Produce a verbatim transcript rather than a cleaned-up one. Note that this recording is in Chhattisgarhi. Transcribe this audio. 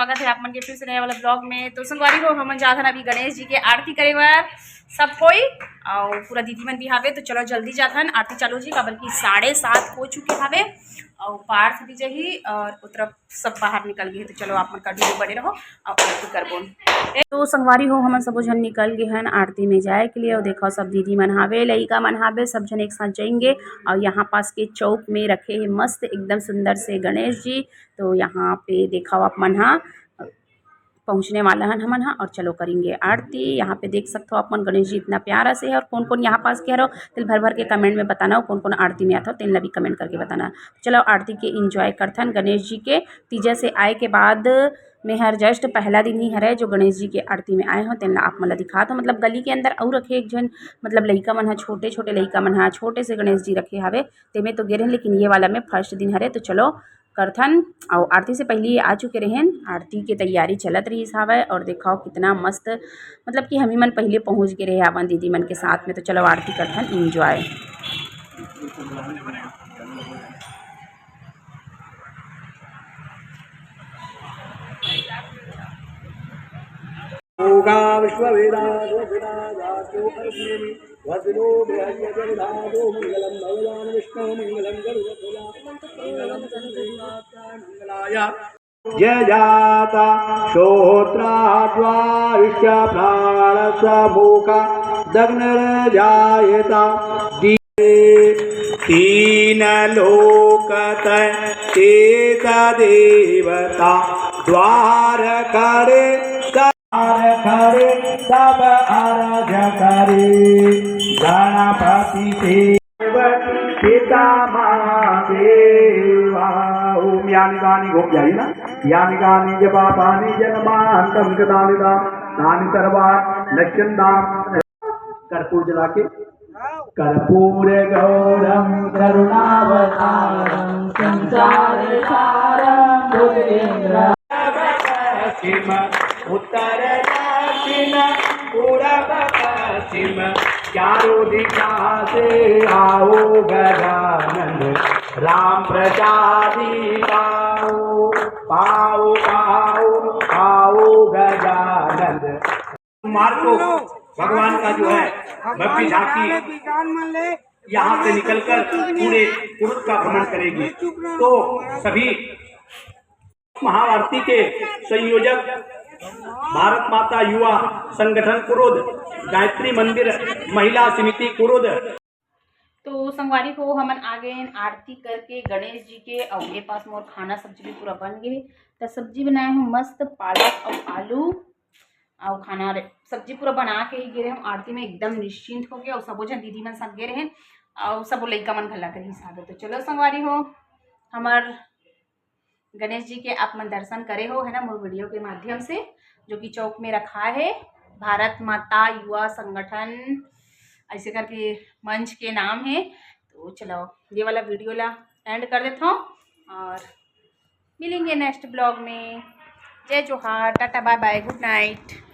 स्वागत है आप मन के फिर से नया वाला ब्लॉग में। तो संगवारी हो, हमन जाथन अभी गणेश जी के आरती करे बर सब कोई, और पूरा दीदी मन भी हावे। तो चलो जल्दी जाथन, आरती चालू जी, काबर कि साढ़े सात हो चुके हावे और पार्थ भी जही और उतरा सब बाहर निकल गए। तो चलो आप मन का वीडियो बने रहो और आरती करबो। तो संगवारी हो, हमन सबो झन निकल गए हन आरती में जाए के लिए। और देखो सब दीदी मन हावे, लइका मन हावे, सब झन एक साथ जाएंगे। और यहाँ पास के चौक में रखे हैं मस्त एकदम सुंदर से गणेश जी। तो यहाँ पे देखो आप मन हा पहुँचने वाला हन हमन हा। और चलो करेंगे आरती। यहाँ पे देख सकते हो आप मन गणेश जी इतना प्यारा से है। और कौन कौन यहाँ पास के हरो, तेल भर भर के कमेंट में बताना हो, कौन कौन आरती में आता हो, तेल ला भी कमेंट करके बताना। चलो आरती के एंजॉय करथन गणेश जी के। तीजा से आए के बाद में हर जस्ट पहला दिन ही हरे जो गणेश जी के आरती में आए हो, तेन ला आप मन ला दिखात हो। मतलब गली के अंदर अउ रखे एक झन, मतलब लइका मन हा, छोटे छोटे लइका मन हा, छोटे से गणेश जी रखे हावे, तेमे तो गे रहेन, लेकिन ये वाला में फर्स्ट दिन हरे। तो चलो करथन। और आरती से पहले आ चुके रहेन, आरती के तैयारी चलत रहिस हावय। और देखाओ कितना मस्त, मतलब कि हम ही मन पहले पहुँच गए रहे अपन दीदी मन के साथ में। तो चलो आरती करथन एंजॉय। योगा विश्ववेदा गोविदा जातो अस्मि वज्रो बृहस्पतिर्धातो मंगलं भगवान विष्णु मंगलं गरुडध्वजा मंगलं गणेशाय मंगलाय। जय जाता श्रोत्रा द्वाविश्य प्राणसमुखा दग्निर्जायता। दी- तीन लोक तय तेज देवता द्वार करे, द्वार करे सब अरज करे। गणपति देव पिता महादेवा। ओम यानि कानि गोप्यायि ना, यानि कानि च पापानि जन्मान्तरं कृतानि तानि सर्वाणि नश्यन्ताम्। कर्पूर जला के, कर्पूर गौरम करुणावतारम संसार सारम भुजगेंद्र। पश्चिम उत्तर दक्षिण पूरब पश्चिम चारों दिशा से आओ गजानन राम प्रसादी पाओ, पाओ, पाओ, पाओ गजानन। सोमवार को भगवान का जो है भव्य झांकी यहाँ से निकलकर पूरे कुरुद का भ्रमण करेगी। तो सभी महाआरती के संयोजक भारत माता युवा संगठन कुरुद, गायत्री मंदिर महिला समिति कुरुद। तो संगवारी हो, हमन आ गए हैं आरती करके गणेश जी के। और ये पास मोर खाना सब्जी भी पूरा बन गए। तो सब्जी बनाए हूँ मस्त पालक और आलू, और खाना रे-, सब्जी पूरा बना के ही गे रहे हूँ आरती में, एकदम निश्चिंत हो गया। और सबो झन दीदी मन साथ गे रहे हैं और सबो लइका मन घला के हिसाब है। तो चलो संगवारी हो, हमार गणेश जी के आप मन दर्शन करे हो, है ना, मोर वीडियो के माध्यम से, जो कि चौक में रखा है भारत माता युवा संगठन, ऐसे करके मंच के नाम है। तो चलो, ये वाला वीडियो ला एंड कर देता हूँ और मिलेंगे नेक्स्ट ब्लॉग में। जय जोहार, टाटा, बाय बाय, गुड नाइट।